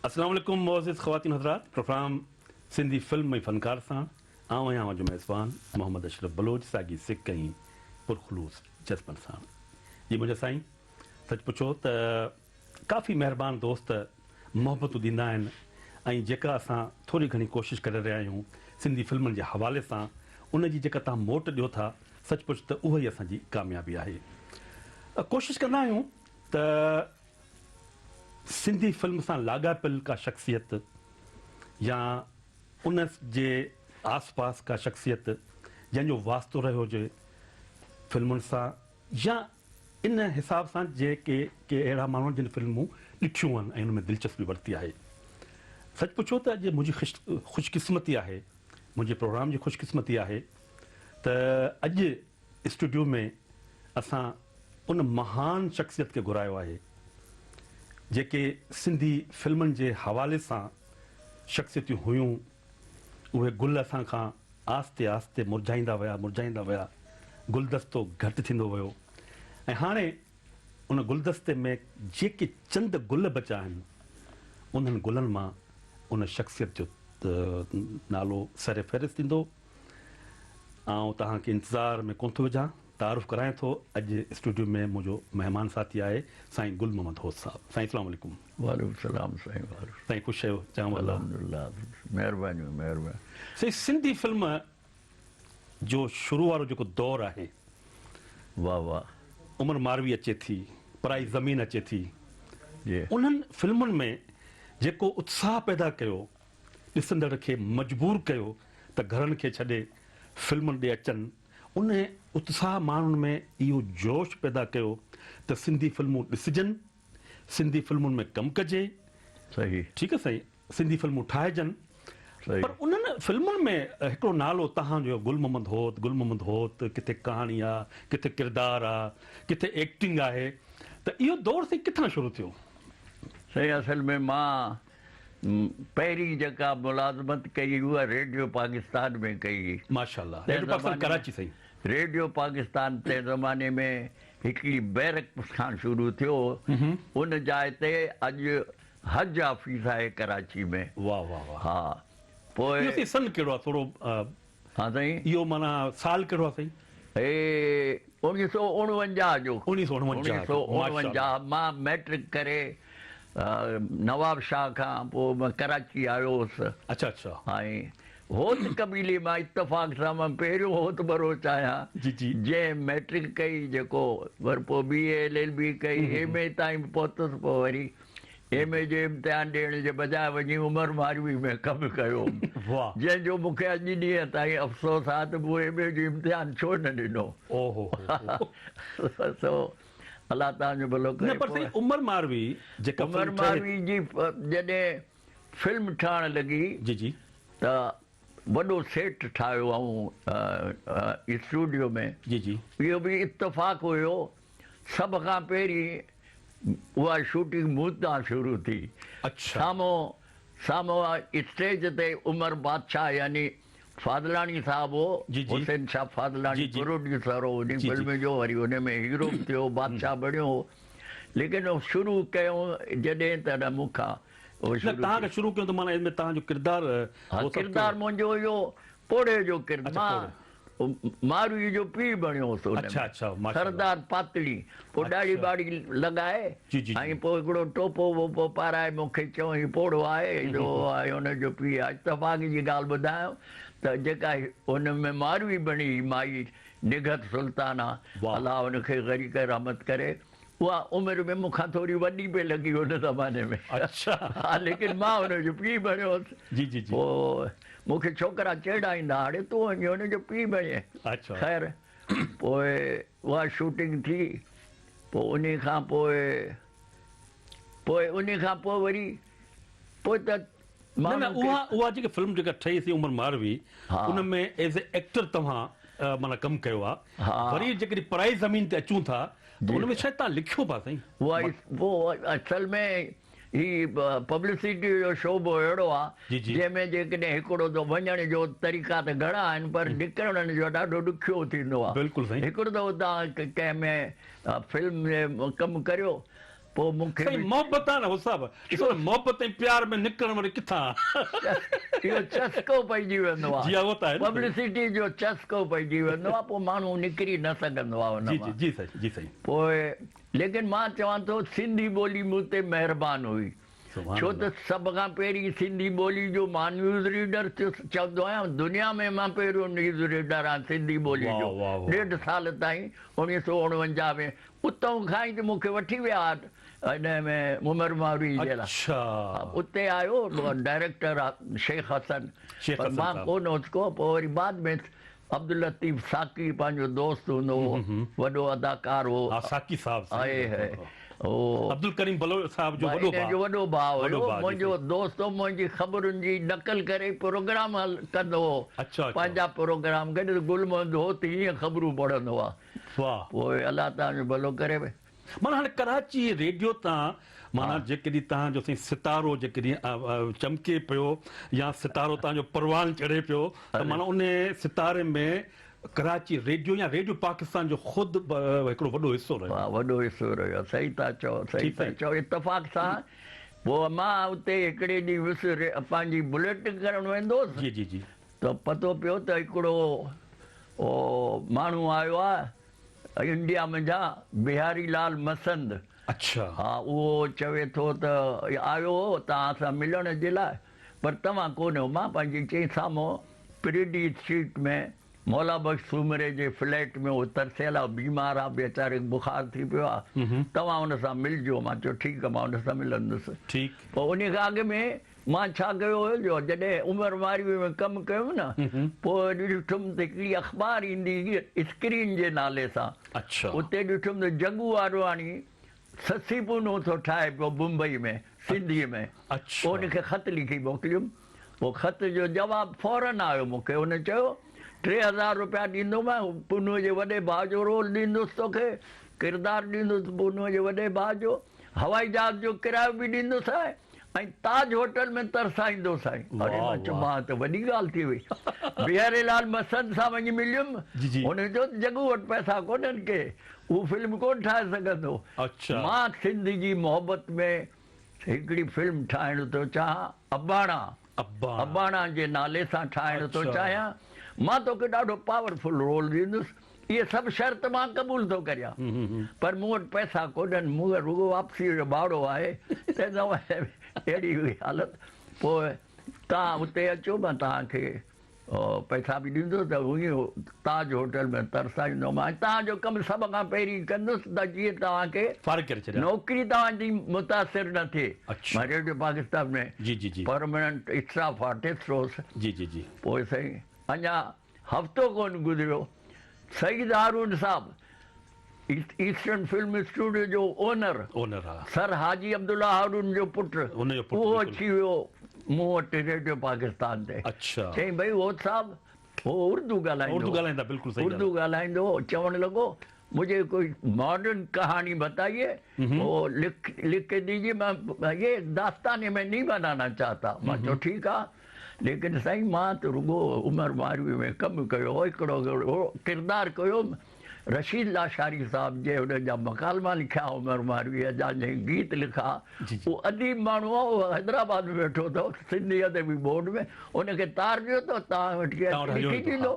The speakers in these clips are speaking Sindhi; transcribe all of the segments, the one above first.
اسلام عليڪم معزز خواتين حضرات پروگرام سنڌي فلم ۽ فنڪار سان آئون آهيان اوهان جو ميزبان محمد اشرف بلوچ ساڳي سڪ ۽ پرخلوص جذبن سان جي منهنجا سائين سچ پڇو ته ڪافي مهربان دوست محبتون ڏيندا آهن ۽ جيڪا اسان ٿوري گهڻي ڪوشش ڪري رهيا آهيون سنڌي فلمن جي حوالي سان ان جي جيڪا توهان موٽ ڏيو ٿا سچ پچ ته اها ئي اسان جي ڪاميابي آهي ڪوشش ڪندا آهيون ته سنڌي فلم سان لاڳاپيل ڪا شخصيت يا ان جي آس پاس ڪا شخصيت جنهن جو واسطو رهيو هجي فلمن سان يا ان حساب سان جيڪي ڪي اهڙا ماڻهو جن فلمون ڏٺيون آهن ۽ ان ۾ دلچسپي ورتي آهي. سچ پڇو ته اڄ منهنجي خوش قسمتي آهي، منهنجي پروگرام جي خوش قسمتي آهي ته اڄ اسٽوڊيو ۾ اسان ان مهان شخصيت کي گهرايو آهي جيڪي سنڌي فلمن جي حوالي سان شخصيتون هيون، اهي گل اسان کان آهستي آهستي مرجهائيندا ويا، مرجهائيندا ويا، گلدستو گهٽ ٿيندو ويو ۽ هاڻي ان گلدستي ۾ جيڪي چند گل بچا آهن، انهن گلن مان ان شخصيت جو نالو سر فهرست ٿيندو. آئون توهان کي انتظار ۾ ڪونه ٿو وجهان. تعارف ڪرايان ٿو اڄ اسٽوڊيو ۾ منهنجو مهمان ساٿي آهي سائين گل محمد هوت صاحب سائين اسلام عليڪم. وعليڪم السلام سائين وعليڪم. سائين خوش آهيو جام الله. الحمدلله مهربانيون مهربانيون. سائين سنڌي فلم جو شروع وارو جيڪو دور آهي واه واه. عمر ماروي اچي ٿي پرائي زمين اچي ٿي جي. انهن فلمن ۾ جيڪو اتساهه پيدا ڪيو ڏسندڙ کي مجبور ڪيو ته گهرن کي ڇڏي فلمن ڏي اچن ان اتساهه ماڻهن ۾ اهو جوش پيدا ڪيو ته سنڌي فلمون ڏسجن، سنڌي فلمن ۾ ڪم ڪجي، صحيح. ٺيڪ آهي سائين، سنڌي فلمون ٺاهجن، صحيح. پر انهن فلمن ۾ هڪڙو نالو تهان جو گل محمد هوت، گل محمد هوت، ڪٿي ڪهاڻي آ، ڪٿي ڪردار آ، ڪٿي ايڪٽنگ آهي ته اهو دور سائين ڪٿان شروع ٿيو؟ سائين اصل ۾ مان پهرين جيڪا ملازمت ڪئي اها ريڊيو پاڪستان ۾ ڪئي. ماشاءالله ريڊيو پاڪستان ڪراچي سائين. ريڊيو پاڪستان تنهن زماني ۾ هڪڙي بيرڪ کان شروع ٿيو ان جاء تي اڄ حج آفيس آهي ڪراچي ۾. واه واه واه. ها پوء. اهو سائين سن ڪهڙو آهي ٿورو. ها سائين. اهو معنيٰ سال ڪهڙو آهي سائين؟ هي اوڻيهه سو اوڻونجاهه جو. اوڻيهه سو اوڻونجاهه جو. اوڻونجاهه مان مئٽرڪ ڪري نواب شاهه کان پوء مان ڪراچي آيو هوس. اڇا اڇا. ۽ هوت قبيلي مان اتفاق سان مان پهريون هوت ٻروچ آهيان جي جي. جنهن مئٽرڪ ڪئي جيڪو ور پوء بي اي ايل ايل بي ڪئي ايم اي تائين به پهتس پوء وري ايم اي جو امتحان ڏيڻ جي بجاء وڃي عمر ماروي ۾ ڪم ڪيو واهه. جنهن جو مون کي اڄ ڏينهن تائين افسوس آهي ته مون ايم اي جو امتحان ڇو نه ڏنو. اوهو هو هو. سو الله توهان جو ڀلو نه ڪري پر سائين عمر ماروي جيڪا عمر فلم ٺهي ماروي جي جڏهن فلم ٺهڻ لڳي جي جي. ته وڏو سيٽ ٺاهيو آئون اسٽوڊيو ۾ جي جي. اهو به اتفاق هيو سڀ کان پهرين اها شوٽنگ مون تان شروع ٿي. اڇا. سامهون سامهون اسٽيج تي عمر بادشاهه يعني فاضلاڻي صاحب هو، جي جي. حسين شاهه فاضلاڻي جي جي. پروڊيوسر هو انهي جي جي. فلم جو وري ان ۾ هيرو به ٿيو بادشاهه بڻيو هو ليڪن شروع ڪيو جڏهن تڏهن مون کان اهو نه شروع توهان ٿي. کان شروع ڪيو ته معنيٰ ان ۾ توهان جو ڪردار ها هو سڀ ڪردار ڪهڙو؟ منهنجو اهو پوڙهي جو ڪردار اڇا مان پوڙهي. ماروي جو پيء بڻيو هوس ان اڇا ۾ اڇا ماشاءالله. سردار پاتڙي پوء ڏاڙهي اڇا. ٻاڙهي لڳائي جي جي ۽ جي. پوء هڪڙو ٽوپو ووپو پارائي مون کي چيو هي پوڙهو آهي جو آهي ان جو پيء آهي اتفاق جي ڳالهه ٻڌايان ته جيڪا ان ۾ ماروي بڻي هئي مائي نگهت سلطانه واه. الله ان کي غريق رحمت ڪري اها عمر ۾ مون کان ٿوري وڏي پئي لڳي ان زماني ۾. اڇا. ها ليڪن مان ان جو پيء بڻيو هوس. جي جي جي. پوء مون کي ڇوڪرا چيڙائيندا هاڙي تون وڃي ان جو پيء بڻين. اڇا. خير پوء اها شوٽنگ ٿي پوء انهي کان پوء پوء انهي کان پوء وري پوء ته نه نه ماڻهو کي اها اها جيڪي فلم جيڪا ٺهي سي عمر ماروي ها. ان ۾ ايز اي ايڪٽر توهان معنيٰ ڪم ڪيو آ ها. وري جيڪڏهن پرائي زمين تي اچون ٿا ته جي ان ۾ شايد توهان لکيو به آ سائين. اها پوء اصل ۾ هي پبلسٽي جو شعبو اهڙو آ جي جي. جنهن ۾ جيڪڏهن هڪڙو ته وڃڻ جو طريقا ته گهڻا آهن پر نڪرڻ جو ڏاڍو ڏکيو ٿيندو آ. بلڪل سائين. هڪڙو دفعو توهان ڪنهن ۾ فلم ۾ ڪم ڪريو. پوء مون کي سائين به محبت آ نه هو صاحب ڏسو نه محبت ۽ پيار ۾ نڪرڻ وري ڪٿان. اهو چسڪو پئجي ويندو آ جي ها اهو ته آهي نه سائين. پبلسٽي جو چسڪو پئجي ويندو آ پوء ماڻهو نڪري نه سگهندو آ ان جي مان. جي جي سائين جي سائين. پوء ليڪن مان چوان ٿو سنڌي ٻولي مون تي مهربان هئي سبحان ڇو ته الله. سڀ کان پهرين سنڌي ٻولي جو مان نيوز ريڊر ٿيس چوندو آهيان دنيا ۾ مان پهريون نيوز ريڊر آهيان سنڌي ٻولي واه جو واه واه. ڏيڍ سال تائين 1949 ۾ اتئون کان ئي ته مون کي وٺي ويا ان ۾ عمر ماروي جي لاء. اڇا. اتي آيو ڊائريڪٽر شيخ حسن شيخ پر حسن مان صاحب. ڪونه هوس ڪو پوء وري بعد ۾ عبداللطيف ساقي پنهنجو دوست هوندو هو وڏو اداڪار هو. ها ساقي صاحب آهي هي هو. عبدالڪريم بلوچ صاحب جو وڏو ڀاء. ان جو وڏو ڀاء وڏو هيو ڀاء جي منهنجو سائين. دوست هو منهنجي خبرن جي نقل ڪري پروگرام ڪندو هو. اڇا اڇا. پنهنجا پروگرام گڏ گل محمد هو ته هيئن خبرون پڙهندو آ. واه. پوء الله توهان جو ڀلو ڪري. معنيٰ هاڻي ڪراچي ريڊيو تان معنيٰ جيڪڏهن توهان جو سائين ستارو جيڪڏهن چمڪي پيو يا ستارو توهان جو پروان چڙهي پيو ته معنيٰ ان ستاري ۾ ڪراچي ريڊيو يا ريڊيو پاڪستان جو خود هڪڙو وڏو حصو رهيو. ها وڏو حصو رهيو صحيح ٿا چئو صحيح ٿا چئو اتفاق سان پوء مان اتي هڪڙي ڏينهن ويس پنهنجي بليٽن ڪرڻ ويندو هوس جي جي جي. ته پتو پيو ته هڪڙو ماڻهو آيو آهي انڊيا منجهان بهاري لال مسند. اڇا. ها اهو چوي ٿو ته آيو هو توهان سان ملڻ جي لاء پر توهان ڪونه هو. مان پنهنجي چئين سامهون پريڊي اسٽريٽ ۾ مولا بخش سومري جي فليٽ ۾ هو ترسيل آهي بيمار آهي ويچاري کي بخار ٿي پيو آهي توهان ان سان ملجو. مان چيو ٺيڪ آهي مان ان سان ملندس. ٺيڪ. پوء انهي کان اڳ ۾ مان ڇا ڪيو هيو جو جڏهن عمر ماروي ۾ ڪم ڪيم نه پوء ڏٺم ته هڪڙي اخبار ايندي هئي اسڪرين جي نالي سان اتي ڏٺم ته جڳو آڏواڻي سسي پونو ٿو ٺاهي پيو بمبئي ۾ سنڌي ۾ پوء ان کي خط لکي موڪليم پوء خط جو جواب فورن آيو مون کي ان چيو 3000 روپيا ڏيندومانء پونو جي وڏي ڀاء جو رول ڏيندس توکي ڪردار ڏيندس پونو جي وڏي ڀاء جو هوائي جهاز جو ڪرايو به ڏيندوسانء ۽ تاج هوٽل ۾ ترسائيندوسانء. اڙي مان چيو مان ته وڏي ڳالهه ٿي وئي. بهاري لال مسند سان وڃي مليم. هن چيو ته جڳو وٽ پئسا ڪونهن ڪي، هو فلم ڪونه ٺاهي سگهندو. مان سنڌ جي محبت ۾ هڪڙي فلم ٺاهڻ ٿو چاهان، اباڻا. اباڻا جي نالي سان ٺاهڻ ٿو چاهيان. مان توکي ڏاڍو پاورفل رول ڏيندس. اهي سڀ شرط مان قبول ٿو ڪريان، پر مون وٽ پئسا ڪونهن، مون وٽ رڳو واپسيء جو ڀاڙو آهي، تنهن سان اهڙي هئي حالت. پوء توهان اتي اچو، مان توهان کي پئسا به ڏيندس ته هونئن تاج هوٽل ۾ ترسائيندومانء ۽ توهان جو ڪم سڀ کان پهرين ڪندس ته جيئن توهان کي فارغ ڪري ڇڏيان. نوڪري توهان جي متاثر نه ٿئي. مان radio Pakistan ۾ permanent staff artist هوس. پوء سائين اڃا هفتو ڪونه گذريو، سعيد هارون صاحب ايسٽرن فلم اسٽوڊيو جو اونر، سر حاجي عبدالله هارون جو پٽ، اهو اچي ويو مون وٽ ريڊيو پاڪستان تي. چيائين ڀئي هوت صاحب، هو اردو ڳالهائيندو هو، اردو ڳالهائيندو هو، چوڻ لڳو مجهي ڪوئي ماڊرن ڪهاڻي بتائيي، هو لک لک ڪي ديجيي، مان يي داستاني ۾ نهين بنانا چاهتا. مان چيو ٺيڪ آ. ليڪن سائين مان ته رڳو عمر ماروي ۾ ڪم ڪيو هو، هڪڙو ڪردار ڪيو هوم، رشيد لاشاري صاحب جنهن ان جا مڪالما لکيا عمر مارويء جا جنهن گيت لکا اهو اديب ماڻهو آهي، اهو حيدرآباد ۾ ويٺو اٿو سنڌي ادبي بورڊ ۾ ان کي تار ڏيو ته توهان وٽ لکي ڏيندو.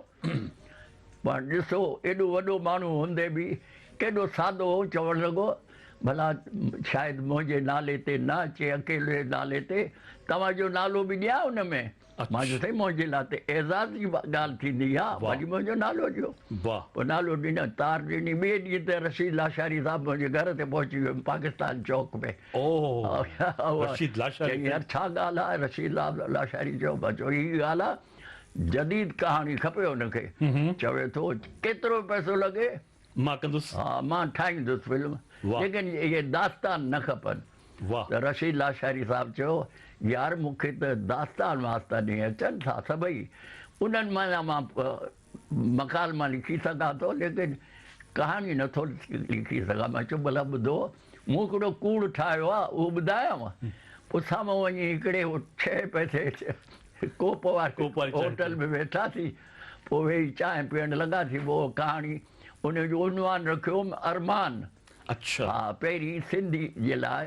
پاڻ ڏسو ايڏو وڏو ماڻهو هوندي به ڪيڏو سادو هو، چوڻ لڳو ڀلا شايد منهنجي نالي تي نه اچي اڪيلي نالي تي توهان جو نالو به ڏيان ان ۾؟ مان چيو سائين منهنجي لاء ته اعزاز جي ڳالهه ٿيندي ها ڀلي منهنجو نالو ڏيو. پوء نالو ڏنو تار ڏني ٻئي ڏينهن تي رشيد لاشاري صاحب منهنجي گهر تي پهچي ويو پاڪستان چوڪ ۾. چيائين يار ڇا ڳالهه آهي رشيد لاشاري چيو مان چيو هي ڳالهه آهي جديد ڪهاڻي کپي هن کي چوي ٿو ڪيترو پئسو لڳي مان ڪندس. ها مان ٺاهيندس فلم ليڪن اهي داستان نه کپن. ته رشيد لاشاري صاحب چيو يار مون کي ته داستان واستان ئي اچن ٿا سڀئي انهن معنيٰ مان مڪالما لکي سگهان ٿو ليڪن ڪهاڻي نه ٿو لکي سگهان. مان چيو ڀلا ٻڌو مون هڪڙو ڪوڙ ٺاهيو آهي اهو ٻڌايانو. پوء سامهون وڃي هڪڙي ڇهه پئسي ڪوپ واري هوٽل ۾ ويٺاسين. پوء ويهي چانهه پيئڻ لڳاسين. پوء ڪهاڻي ان جو عنوان رکيو هوم ارمان. اڇا. ها پهرين سنڌي جي لاء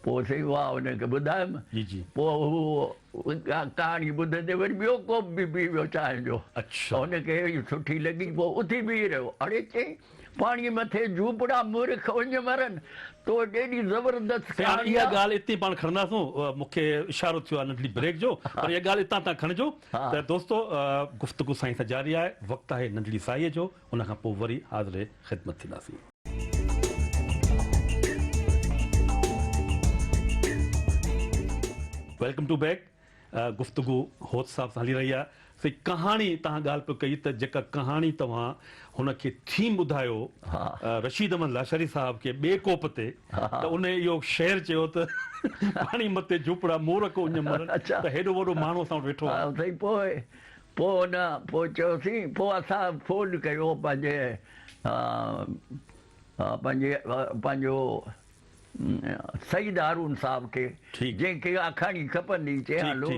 پوء سائين اها ان کي ٻڌايم. جي جي. پوء هو ڪهاڻي ٻڌندي وري ٻيو ڪوپ به پي ويو چانهه جو. اڇا. ان کي اهڙي سٺي لڳي پوء اٿي بيهي رهيو. اڙي چئي پاڻي مٿي جهوپڙا مورک اڃ مرن تو وٽ ايڏي زبردست سائين هاڻي ڪهاڻي اها آ. ڳالهه اتي پاڻ کڻنداسون مون کي اشارو ٿيو آهي ننڍڙي بريڪ جو پر اها ڳالهه اتان تان کڻجو ته دوستو گفتگو سائين سان جاري آهي وقت آهي ننڍڙي ساهيء جو ان کان پوء وري حاضر خدمت ٿينداسين. Welcome to back گفتگو هوت صاحب سان هلي رهي آهي. سائين ڪهاڻي توهان ڳالهه پيو ڪئي ته جيڪا ڪهاڻي توهان هن کي ٿيم ٻڌايو رشيد احمد لاشاري صاحب کي ٻئي ڪوپ تي ته ان اهو شعر چيو ته پاڻي مٿي جهوپڙا مورک اڃ مرن ته هيڏو وڏو ماڻهو اسان وٽ ويٺو آهي. سائين پوء پوء ان پوء چيوسين پوء اسان فون ڪيو پنهنجي پنهنجي پنهنجو سيد هارون صاحب کي جنهن کي آکاڻي کپندي چي هلو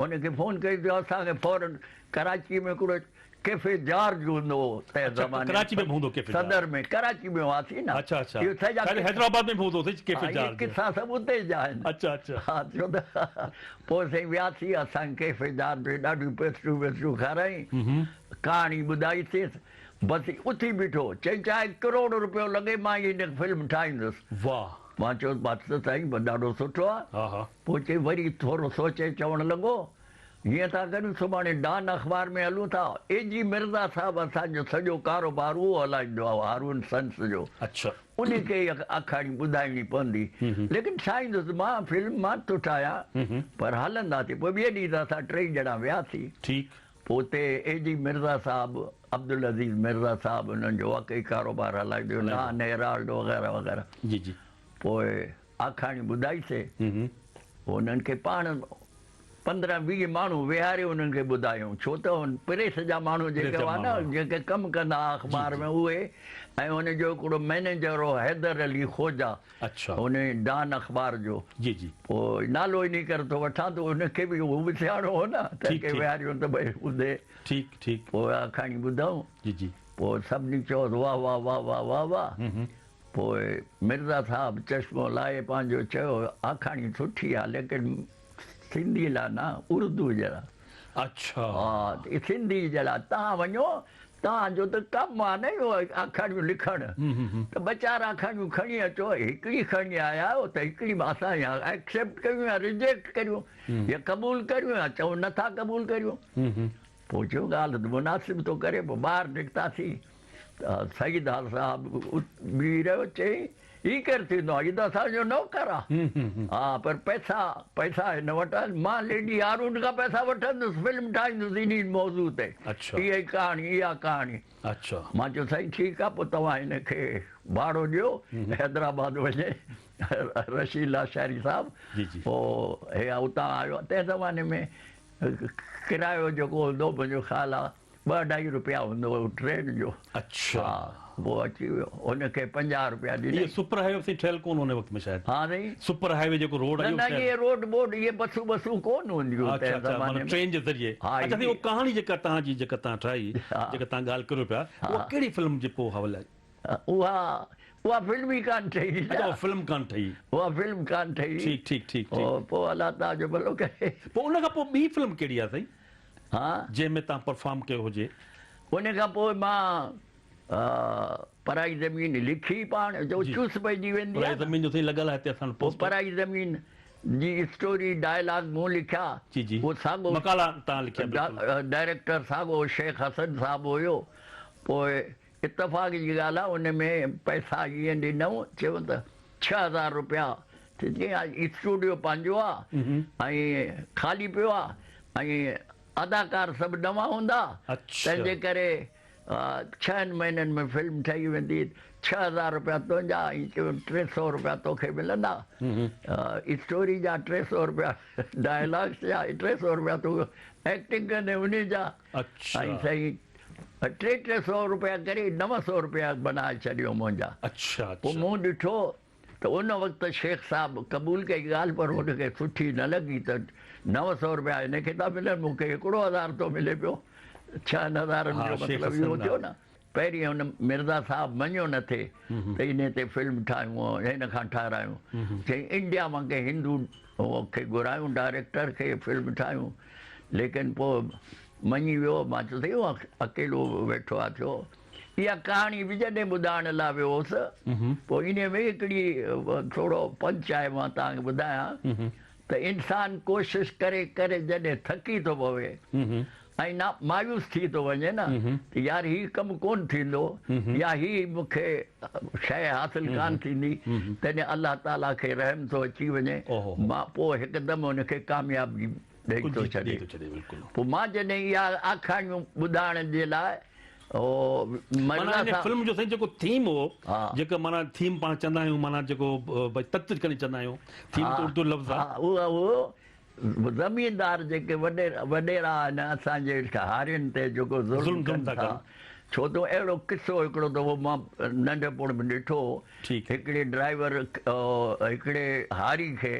ان کي فون ڪيو ته اسان کي فورن ڪراچي ۾ هڪڙو ڪيفي جارج هوندو هو تنهن زماني ڪراچي ۾ به هوندو ڪيفي جارج صدر ۾ ڪراچي ۾ هئاسين نه اڇا اڇا شايد حيدرآباد ۾ به هوندو سائين ڪيفي جارج قصا سڀ اتي جا آهن اڇا اڇا ها ڇو ته پوء سائين وياسين اسان ڪيفي جارج ۾ ڏاڍيون پيسٽريون ويسٽريون کارائين ڪهاڻي ٻڌائيسينس بس اٿي بيٺو، چيائين چاهي ڪروڙ روپيو لڳي مان ئي هن فلم ٺاهيندس. واهه. مان چيو بس ته سائين ڏاڍو سٺو آ. ها ها. پوء چئي وري ٿورو سوچي چوڻ لڳو، هيئن ٿا ڪريون سڀاڻي ڊان اخبار ۾ هلون ٿا، اي جي مرزا صاحب اسان جو سڄو ڪاروبار اهو هلائيندو آ هارون سنس جو. اڇا. ان کي ئي آکاڻي ٻڌائڻي پوندي. ليڪن ٺاهيندس مان فلم مان ٿو ٺاهيان پر هلنداسين. پوء ٻئي ڏينهن ته اسان ٽئي ڄڻا وياسين. ٺيڪ. پوء اتي اي جي مرزا صاحب، عبدالعزيز مرزا صاحب انهن جو واقعي ڪاروبار هلائيندو هيو، ڊان هيرالڊ وغيره وغيره. جي جي. پوء آکاڻي ٻڌائي سي. پوء انهن کي پاڻ 15 20 ماڻهو ويهاري انهن کي ٻڌايائون، ڇو ته پريس جا ماڻهو جيڪي هئا نه، جيڪي ڪم ڪندا هئا اخبار ۾ اهي ۽ ان جو هڪڙو مئنيجر هو حيدر علي خوجا. اڇا. ان ڊان اخبار جو. جي جي. پوء نالو انهي ڪري ٿو وٺان ته ان کي به هو به سياڻو هو نه تنهن کي ويهاريو ته ڀئي ٻڌي. ٺيڪ ٺيڪ. پوء آکاڻي ٻڌائون. جي جي. پوء سڀني چيو ته واه واه واه واه واه واه. پوء مرزا صاحب چشمو لاهي پنهنجو چيو آکاڻي سٺي آ ليڪن سنڌي لاء نه اردو جي لاء. اڇا. ها سنڌي جي لاء تهان وڃو توهان جو ته ڪم آ نه اهو آکاڻيون لکڻ ته ٻه چار آکاڻيون کڻي اچو، هڪڙي کڻي آيا آهيو ته هڪڙي به اسان يا ايڪسيپٽ ڪريون يا ريجيڪٽ ڪريون يا قبول ڪريون يا چئون نه ٿا قبول ڪريون. پوء چيو ڳالهه ته مناسب ٿو ڪري. پوء ٻاهر نڪتاسين ته سيد صاحب بيهي رهيو چيائين هي ڪير ٿيندو آ؟ هي ته اسان جو نوڪر آ. ها پر پئسا، پئسا هن وٽ آهن. مان ليڊي هارون کان پئسا وٺندس، فلم ٺاهيندس انهي موضوع تي. اها ئي ڪهاڻي، اها ڪهاڻي. مان چيو سائين ٺيڪ آ، پوء توهان هن کي ڀاڙو ڏيو، حيدرآباد وڃي رشيد لاشاري صاحب، پوء هي اتان آيو. تنهن زماني ۾ ڪرايو جيڪو هوندو هو، منهنجو خيال آ ٻه اڍائي روپيا هوندو هو ٽرين جو. اڇا. ها پوء اچي ويو هن کي 50 روپيا ڏنائين. اهي سپر هاء وي سائين ٺهيل ڪونه هو ان وقت ۾ شايد. ها سائين. سپر هاء وي جيڪو روڊ نه نه اهي روڊ بوڊ اهي بسون بسون ڪونه هونديون هيون تنهن اڇا اڇا زماني معنيٰ ۾. ٽرين جي ذريعي. ها اڇا سائين اها ڪهاڻي جيڪا توهان جي جيڪا توهان ٺاهي جيڪا توهان ڳالهه ڪريو پيا اها ڪهڙي فلم جي پوء حوالي. اها اها فلم ئي ڪانه ٺهي. اڇا اها فلم ڪانه ٺهي. اها فلم ڪانه ٺهي. ٺيڪ ٺيڪ ٺيڪ ٺيڪ. پوء الله توهان جو ڀلو ڪري. پوء ان کان پوء ٻي فلم ڪهڙي آهي سائين؟ ها. جنهن ۾ توهان پرفارم ڪيو هجي. ان کان پوء مان پرائي زمين لکي پاڻ جو چوس پئجي ويندي آهي پرائي زمين جو سائين لڳل آهي هتي اسان وٽ پوء پرائي زمين جي اسٽوري ڊائلاگ مون لکيا جي جي اهو ساڳو مقالا توهان لکيا بلڪل ڊائريڪٽر ساڳو شيخ حسن صاحب هيو پوء اتفاق جي ڳالهه آهي ان ۾ پئسا ائين ڏنائون چيو ته 6000 روپيا ته چيائين ها اسٽوڊيو پنهنجو آ ۽ خالي پيو آ ۽ اداڪار سڀ نوان هوندا تنهن جي ڪري ڇهن مهينن ۾ فلم ٺهي ويندي 6000 روپيا تنهنجا ۽ چيو 300 روپيا توکي ملندا اسٽوري جا 300 روپيا ڊائلاگس جا 300 روپيا تون ايڪٽنگ ڪندين انهي جا ۽ سائين ٽي ٽي سئو روپيا ڪري 900 روپيا بنائي ڇڏيو منهنجا. پوء مون ڏٺو ته ان وقت شيخ صاحب قبول ڪئي ڳالهه پر هن کي سٺي نه لڳي ته 900 روپيا هن کي ٿا ملن مون کي هڪڙو هزار ٿو ملي پيو. ڇهن هزارن جو مطلب اهو ٿيو نه. پهرين هن مرزا صاحب مڃيو نه ٿي ته انهي تي فلم ٺاهيون هن کان ٺاهرايون. چيائين انڊيا مان ڪنهن هندو کي گهرايون ڊائريڪٽر کي فلم ٺاهيون. ليڪن پوء مڃي ويو. مان چيو سائين اهو اڪيلو ويٺو آ ٿيو. اها ڪهاڻي به جڏهن ٻڌائڻ لاء ويو هوس پوء انهي ۾ هڪڙي ٿورو پنچ آهي مان توهان کي ٻڌايان ته انسان ڪوشش ڪري ڪري جڏهن ٿڪي ٿو پوي ۽ نا مايوس ٿي ٿو وڃي نه ته يار هي ڪم ڪونه ٿيندو يا هي مون کي شيء حاصل ڪانه ٿيندي تڏهن الله تعاليٰ کي رحم ٿو اچي وڃي مان پوء هڪدم ان کي ڪاميابي ڏئي ٿو ڇڏي. پوء مان جڏهن اها آکاڻيون ٻڌائڻ جي لاء معنيٰ ان فلم جو سائين جيڪو ٿيم هو جيڪو معنيٰ ٿيم پاڻ چوندا آهيون معنيٰ جيڪو ڀئي تت کڻي چوندا آهيون ٿيم ته اردو لفظ آهي. ها اهو زميندار جيڪي وڏيرا آهن اسان جي هارين تي جيڪو ظلم ڪن ٿا ڇو ته اهڙو قصو هڪڙو دفعو مان ننڍپڻ ۾ ڏٺو هو هڪڙي ڊرائيور هڪڙي هاري کي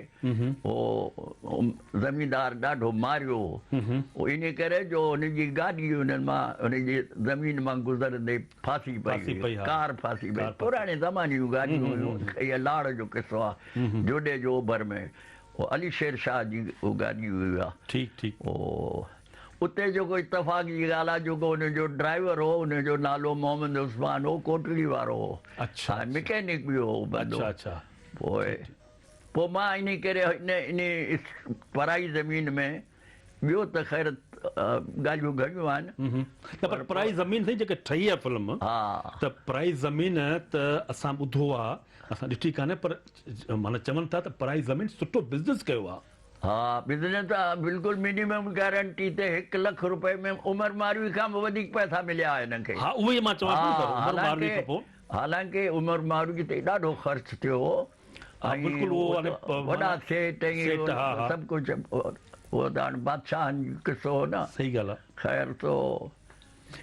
اهو زميندار ڏاڍو ماريو هو انهي ڪري جو هن جي گاڏي انهن مان هن جي زمين مان گذرندي ڦاسي پئي هئي ڪار ڦاسي پئي پراڻي زماني جون گاڏيون هيون اها لاڙ جو قصو آهي جوڏي جو اوڀر ۾ اهو علي شير شاهه جي اهو گاڏي هئي اها. ٺيڪ ٺيڪ. اهو اتي جيڪو اتفاق جي ڳالهه آهي جيڪو ان جو ڊرائيور هو ان جو نالو محمد عثمان هو ڪوٽڙي وارو هو. اڇا. ۽ مڪينڪ به هو بندو. اڇا اڇا. پوء پوء مان انهي ڪري ان انهي پرائي زمين ۾ ٻيو ته خير ڳالهيون گهڻيون آهن. نه پر پرائي زمين سائين جيڪا ٺهي آهي فلم ته پرائي زمين ته اسان ٻڌو آهي اسان ڏٺي ڪانهي پر معنيٰ چون ٿا ته پرائي زمين سٺو بزنس ڪيو آ. ها بزنس ته بلڪل منيمم گارنٽي تي هڪ لک روپئي ۾ عمر ماروي کان به وڌيڪ پئسا مليا هنن کي. ها اهو ئي مان چوان پيو ته عمر ماروي کان پوء. حالانڪه عمر ماروي تي ڏاڍو خرچ ٿيو هو ها بلڪل اهو وڏا سيٽ ۽ سڀ ڪجهه اهو ته هاڻي بادشاهن جو قصو هو نه. صحيح ڳالهه آ. خير سو.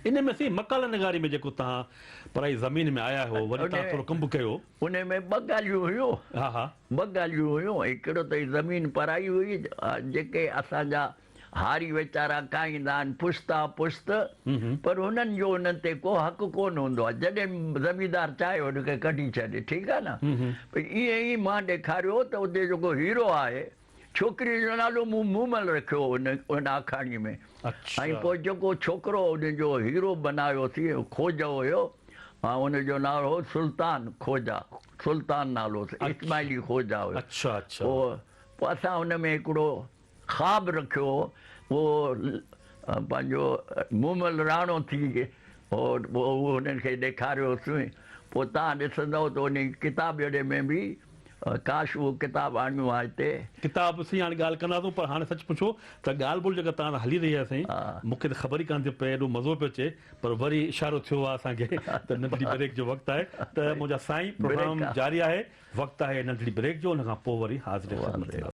ان ۾ سائين مقاله نگاري ۾ جيڪو توهان پرائي زمين ۾ آيا آهيو وري توهان ٿورو ڪم به ڪيو. انهي ۾ ٻه ڳالهيون هيون. ها ها. ٻه ڳالهيون هيون هڪڙو ته هي زمين پرائي هئي جيڪي اسان جا هاري ويچارا ڪاهيندا آهن پشتا پشت پر هنن جو انهن تي ڪو حق ڪونه هوندو آهي جڏهن زميندار چاهي هن کي ڪڍي ڇڏي ٺيڪ آهي نه ائين ئي مان ڏيکاريو ته اتي جيڪو هيرو آهي ڇوڪريء جو نالو مون مومل رکيو هو ان آکاڻيء ۾ ۽ پوء جيڪو ڇوڪرو ان جو هيرو بنايوسين خوجه هيو ۽ ان جو نالو هو سلطان خوجه سلطان نالو هوس اسماعيلي خوجه هيو پوء پوء اسان ان ۾ هڪڙو خواب رکيو هو اهو پنهنجو مومل راڻو ٿي هو پوء اهو هنن کي ڏيکاريوسين پوء توهان ڏسندؤ ته ان ڪتابڙي ۾ به ڪاش اهو ڪتاب آڻيون ها هتي. ڪتاب سائين هاڻي ڳالهه ڪنداسون پر هاڻي سچ پڇو ته ڳالهه ٻولهه جيڪا توهان سان هلي رهي آهي سائين مون کي ته خبر ئي ڪانه ٿي پئي ايڏو مزو پيو اچي پر وري اشارو ٿيو آهي اسان کي ته ننڍڙي بريڪ جو وقت آهي ته منهنجا سائين پروگرام جاري آهي وقت آهي ننڍڙي بريڪ جو ان کان پوء وري حاضر خدمت ٿينداسين.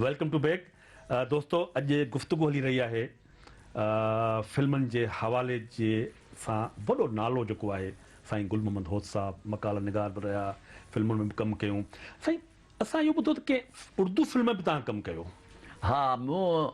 Welcome to back دوستو اڄ گفتگو هلي رهي آهي فلمن جي حوالي جي سان وڏو نالو جيڪو آهي سائين گل محمد هوت صاحب مقاله نگار به رهيا فلمن ۾ به ڪم ڪيون سائين اسان اهو ٻڌو ته ڪنهن اردو فلم ۾ به توهان ڪم ڪيو. ها مون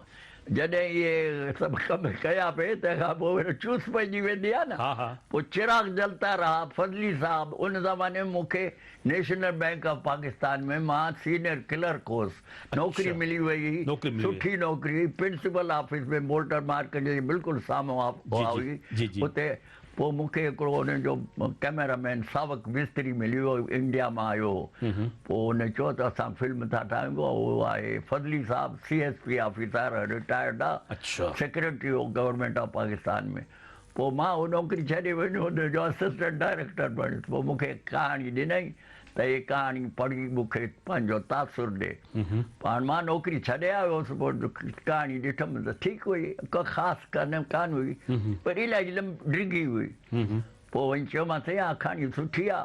جڏهن اهي سڀ ڪم ڪيا پئي تنهن کان پوء وري چوس پئجي ويندي آهي نه پوء چراغ جلتا رها فضلي صاحب ان زماني ۾ مون کي نيشنل بئنڪ آف پاڪستان ۾ مان سينئر ڪلرڪ هوس نوڪري ملي وئي هئي، سٺي نوڪري هئي، پرنسپل آفيس ۾ مولٽر مارڪيٽ جي بلڪل سامهون هئي، اتي پوء مون کي هڪڙو ان جو ڪئميرا مين ساوڪ مستري ملي ويو، انڊيا مان آيو هو، پوء ان چيو ته اسان فلم ٿا ٺاهيون، اهو آهي فضلي صاحب C S P officer retired آ، سيڪريٽري هو گورنمينٽ آف پاڪستان ۾، پوء مان اهو نوڪري ڇڏي وڃي ان جو اسسٽنٽ ڊائريڪٽر بڻيس، پوء مون کي ڪهاڻي ڏنائين ته هي ڪهاڻي پڙهي مون کي پنهنجو تاثر ڏي. پاڻ مان نوڪري ڇڏي آيو هوس، پوء ڪهاڻي ڏٺم ته ٺيڪ هئي، ڪا خاص ڪانه هئي، پر الاهي ڊگهي هئي. پوء وڃي چيومانس سائين اها ڪهاڻي سٺي آ.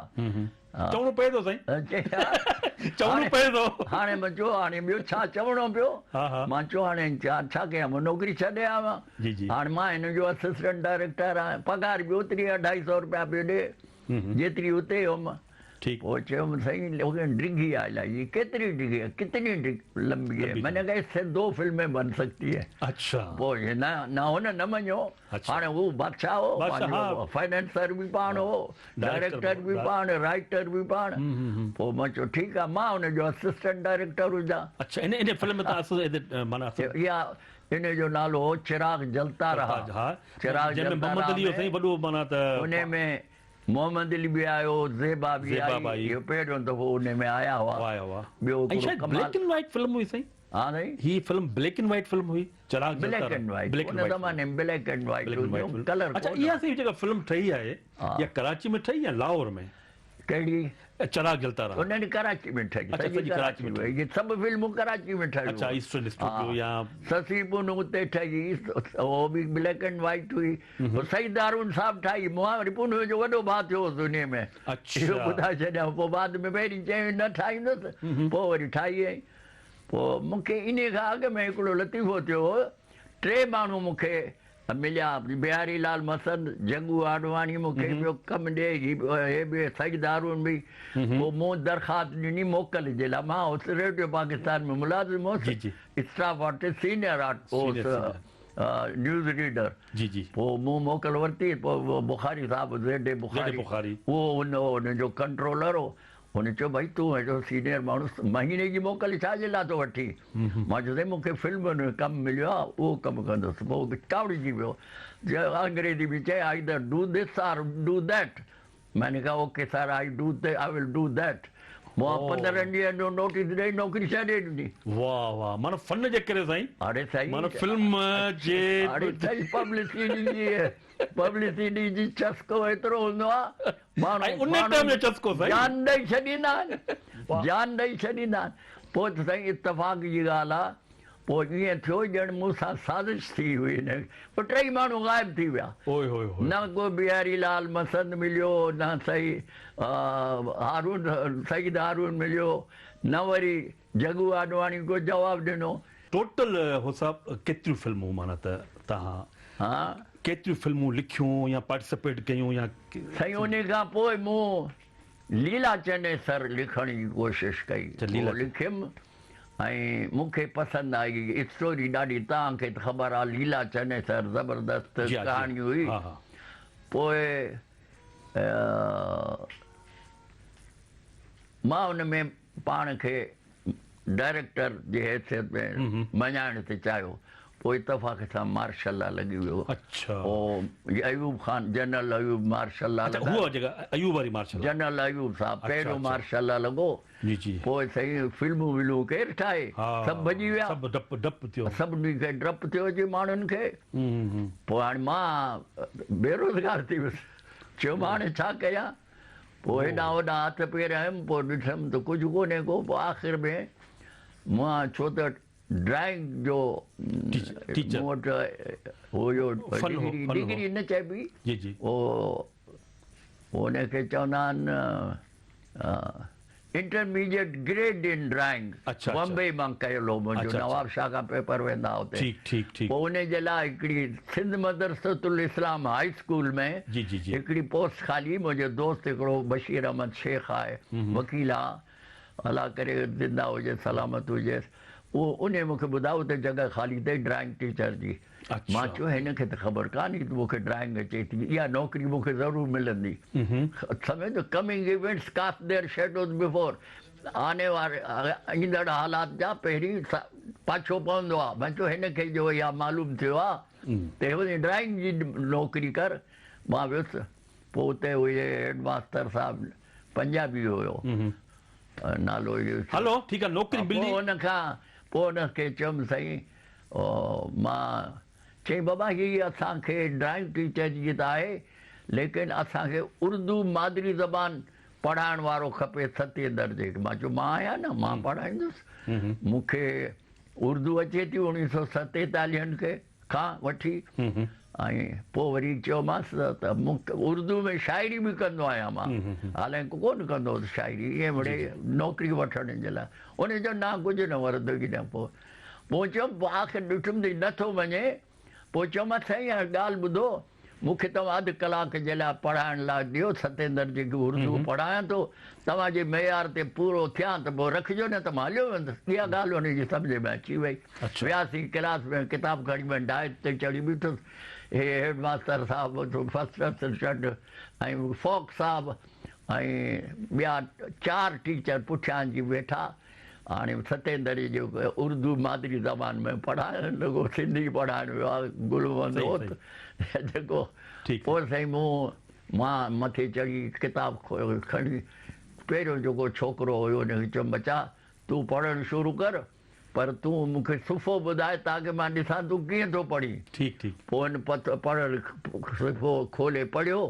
چوڻو پئي ٿو سائين. چوڻو پئي ٿو. هاڻي مان چيو هاڻي ٻيو ڇا چوڻو پيو. مان چيو هاڻي ڇا ڪيان مان نوڪري ڇڏي آيو آهيان. هاڻي مان هن جو اسسٽنٽ ڊائريڪٽر آهيان، پگهار به اوتري اڍائي سئو روپيا پيو ڏي جيتري اتي هيم. ٺيڪ. پوء چيم سائين ليڪن ڊگهي آهي الائي ڪيتري ڊگهي آهي ڪتني لمبي هي مين ني ڪها اس سي دو فلمين بن سگتي هي. اڇا. پوء نه نه هن نه مڃيو. هاڻي هو بادشاهه هو پنهنجو فائنانسر به پاڻ هو ڊائريڪٽر به پاڻ رائيٽر به پاڻ. پوء مان چيو ٺيڪ آهي مان هن جو اسسٽنٽ ڊائريڪٽر هجان. اڇا ان ان فلم ۾ تان معنيٰ اها ان جو نالو هو چراغ جلتا رها. چراغ جنهن ۾ محمد علي هو سائين وڏو معنيٰ ته ان ۾ محمد علي به آيو، زيبا به آئي، اهو پهريون دفعو انهي ۾ آيا هئا. ٻيو هڪڙو ڪمال. بليڪ اينڊ وائيٽ فلم هئي سائين. ها سائين. هي film black and white film هئي چراغ جلتا بليڪ اينڊ وائيٽ ان زماني ۾ بليڪ اينڊ وائيٽ هونديون هيون ڪلر ڪونه. اڇا اها سائين جيڪا فلم ٺهي آهي اها ڪراچي ۾ ٺهي يا لاهور ۾؟ ڪهڙي؟ چراغ جلتا رها. نه نه ڪراچي ۾ ٺهي. اڇا سڄي ڪراچي ۾ ٺهي. اهي سڀ فلمون ڪراچي ۾ ٺهيون. اڇا ايسٽرن اسٽوڊيو يا. سسي پنهون اتي ٺهي اهو به بليڪ اينڊ وائيٽ هئي. سيد هارون صاحب ٺاهي. مون وري پنهون جو وڏو ڀاء ٿيو هوس انهي ۾. اڇا. اهو ٻڌائي ڇڏيان. پوء بعد ۾ پهرين چيائين نه ٺاهيندس پوء وري ٺاهي ۽ پوء مون کي انهي کان اڳ ۾ هڪڙو لطيفو ٿيو هو. ٽي ماڻهو مون کي مليا، بهاري لال مسند، جڳو آڏواڻي مون کي پيو ڪم ڏئي، هي به سيد هارون به. پوء مون درخواست ڏني موڪل جي لاء. مان هوس ريڊيو پاڪستان ۾ ملازم هوس، اسٽاف آرٽسٽ، سينئر هوس نيوز ريڊر. پوء مون موڪل ورتي، پوء بخاري صاحب، زيڊ اي بخاري، اهو ان جو ڪنٽرولر هو. هن چيو ڀئي تون ايڏو سينيئر ماڻهو مهيني جي موڪل ڇا جي لاء ٿو وٺين؟ مان چيو سائين مون کي فلمن ۾ ڪم مليو آهي اهو ڪم ڪندس. پوء ڪاوڙجي ويو. انگريزي ۾ چئي either do this or do that. مين ني ڪها okay sir I do I will do that. مون 15 ڏينهن جو نوٽيس ڏئي نوڪري ڇڏي ڏني. واه واه معنيٰ فن جي ڪري سائين. اڙي سائين. معنيٰ فلم جي. اڙي سائين پبلسٽي جي پبلسٽي جي چسڪو ايترو هوندو آهي ماڻهو ان ٽائيم جو چسڪو سائين جان ڏئي ڇڏيندا آهن جان ڏئي ڇڏيندا آهن پوء ته سائين اتفاق جي ڳالهه آهي پوء ائين ٿيو ڄڻ مون سان سازش ٿي هئي هن پوء ٽئي ماڻهو غائب ٿي ويا نه ڪو بهاري لال مسند مليو نه سائين هارون سيد هارون مليو نه وري جڳو آڏواڻي ڪو جواب ڏنو. ٽوٽل هو صاحب ڪيتريون فلمون معنيٰ ته توهان ڪيتريون فلمون لکيون يا پارٽيسپيٽ ڪيون يا. سائين انهي کان پوء مون ليلا چنيسر لکڻ جي ڪوشش ڪئي اهو لکيم ۽ مون کي پسند آئي اسٽوري ڏاڍي توهان کي ته خبر آ ليلا چنيسر زبردست ڪهاڻي هئي پوء مان ان ۾ پاڻ کي ڊائريڪٽر جي حيثيت ۾ مڃائڻ ٿي چاهيو. پوء اتفاق سان مارشل لا لڳي ويو. پوء Ayub Khan, general Ayub martial law لڳايو. جنرل ايوب صاحب پهريون مارشل لا لڳو. پوء سائين فلمون ولمون ڪير ٺاهي؟ سڀ ڀڄي ويا. سڀني کي ڊپ ٿيو اچي ماڻهن کي. پوء هاڻي مان بيروزگار ٿي ويس. چيم هاڻي ڇا ڪيان؟ پوء هيڏانهن هوڏانهن هٿ پير هنيم، پوء ڏٺم ته ڪجهه ڪونهي ڪو، پوء آخر ۾ مان ڇو ته ڊرائنگ جو مون وٽ هيو ڊگري، ڊگري نه چئبي، اهو ان کي چوندا آهن انٽرميڊيٽ گريڊ ان ڊرائنگ بمبئي مان ڪيل هو منهنجو نوابشاهه کان پيپر ويندا ها اتي پوء ان جي لاء هڪڙي سنڌ مدرسة الاسلام هاء اسڪول ۾ هڪڙي پوسٽ خالي منهنجو دوست هڪڙو بشير احمد شيخ آهي وڪيل آ الله ڪري زنده هجي سلامت هجيس اهو انهي مون کي ٻڌايو اتي جڳهه خالي اٿئي ڊرائنگ ٽيچر جي مان چيو هن کي ته خبر ڪانهي ته مون کي ڊرائنگ اچي ٿي، اها نوڪري مون کي ضرور ملندي. سمجهين ٿو، coming events cast their shadows before, آني واري ايندڙ حالات جا پهرين پاڇو پوندو آهي. مان چيو هن کي جو اها معلوم ٿيو آهي ته هن ڊرائنگ جي نوڪري ڪر. مان ويس، پوء اتي اهي هيڊ ماستر صاحب پنجابي هيو، نالو اهو. هلو ٺيڪ آهي نوڪري ملي. پوء ان کان پوء ان کي چيم سائين مان چيائين بابا هي اسان کي ڊرائنگ ٽيچر جي ته آهي ليڪن اسان کي اردو مادري زبان پڙهائڻ وارو کپي ستين درجي کي مان چيو مان آهيان نه مان پڙهائيندس مون کي اردو اچي ٿي اوڻيهه سو ستيتاليهن کي کان وٺي ۽ پوء وري چيومانس ته مون اردو ۾ شاعري به ڪندو آهيان مان حالانڪ ڪونه ڪندو هوس شاعري ائين مڙئي نوڪري وٺڻ جي لاء ان چيو نه ڪجهه نه ورندو ئي نه پوء پوء چيم پوء آخر ڏٺم ته نه ٿو مڃي پوء چيومانس سائين هاڻي ڳالهه ٻڌو مون کي توهان اڌ ڪلاڪ جي لاء پڙهائڻ لاء ڏيو، ستين درجي کي اردو پڙهايان ٿو، توهان جي معيار تي پورو ٿيان ته پوء رکجو نه ته مان هليو ويندس. اها ڳالهه هن جي سمجهه ۾ اچي وئي. وياسين ڪلاس ۾ ڪتاب کڻي مان ڊائس تي چڙهي بيٺس. هي هيڊ ماستر صاحب، فرسٽ اسسٽنٽ ۽ فوڪ صاحب ۽ ٻيا چار ٽيچر پٺيان اچي ويٺا. هاڻي ستين درجي جو اردو مادري زبان ۾ پڙهائڻ لڳو، سنڌي پڙهائڻ ويو آهي گل محمد هوت جيڪو. پوء سائين مون مان مٿي چڙهي ڪتاب کڻي پهريون جيڪو ڇوڪرو هيو ان کي چيم ٻچا تون پڙهڻ شروع ڪر پر تون مون کي صفحو ٻڌاء تاڪه مان ڏسان تون ڪيئن ٿو پڙهين. پوء هن پڙهڻ صفحو کولي پڙهيو.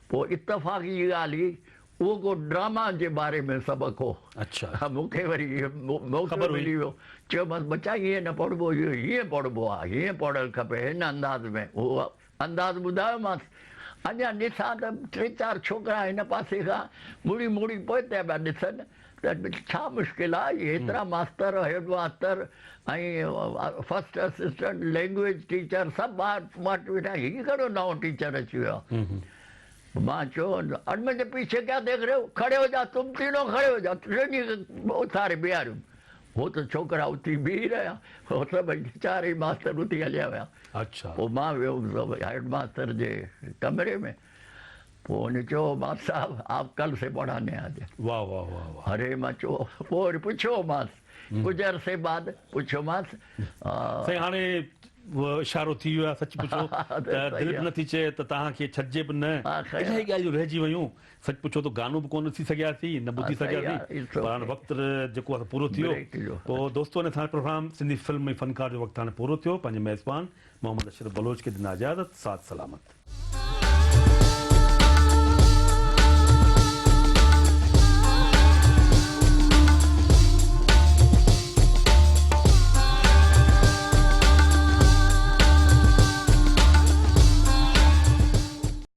پوء اتفاق جي ڳالهه هئي اهو ڪو ڊراما جي باري ۾ سبق هو. مون کي وري موقعو ملي ويو. چيومانس ٻچا ائين نه پڙهبو اهو هيئن پڙهبو آهي، هيئن پڙهڻ کپي هن انداز ۾. اهو انداز ٻڌايومانس. اڃا ڏسان ته ٽي چار ڇوڪرا هن پاسي کان مڙي مڙي پوئتي پيا ڏسن ته ڇا مشڪل آهي، هيترا master, head master ۽ first assistant, language teacher سڀ ٻاهر ويٺا، هي ڪهڙو نئون ٽيچر اچي ويو آهي. مان چيو، اڙي منهنجي پيڇي ڪيا ديک رهي هو، کڙي هو جا تم تينو کڙي هو جا، ٽنهي کي اٿاري بيهاريم. هو ته ڇوڪرا اٿي بيهي رهيا، هو سڀئي چارئي ماستر اٿي هليا ويا. پوء مان ويم هيڊ ماستر جي ڪمري ۾، پوء هن چيو، ماستر صاحب آپ ڪل سي پڙهاني آ جائي. واه واه واه واه. اري مان چيو، پوء وري پڇيومانس، ڪجهه عرصي بعد پڇيومانس. سائين هاڻي اشارو ٿي ويو آهي سچ پڇو ته دل به نٿي چئي ته توهان کي ڇڏجي به نه الاهي ڳالهيون رهجي ويون سچ پڇو ته گانو به ڪونه ڏسي سگهياسين نه ٻڌي سگهياسين پر هاڻي وقت جيڪو آهي پورو ٿي ويو پوء دوستو ان سان پروگرام سنڌي فلم ۽ فنڪار جو وقت هاڻي پورو ٿيو پنهنجي ميزبان محمد اشرف بلوچ کي ڏنا اجازت ساٿ سلامت.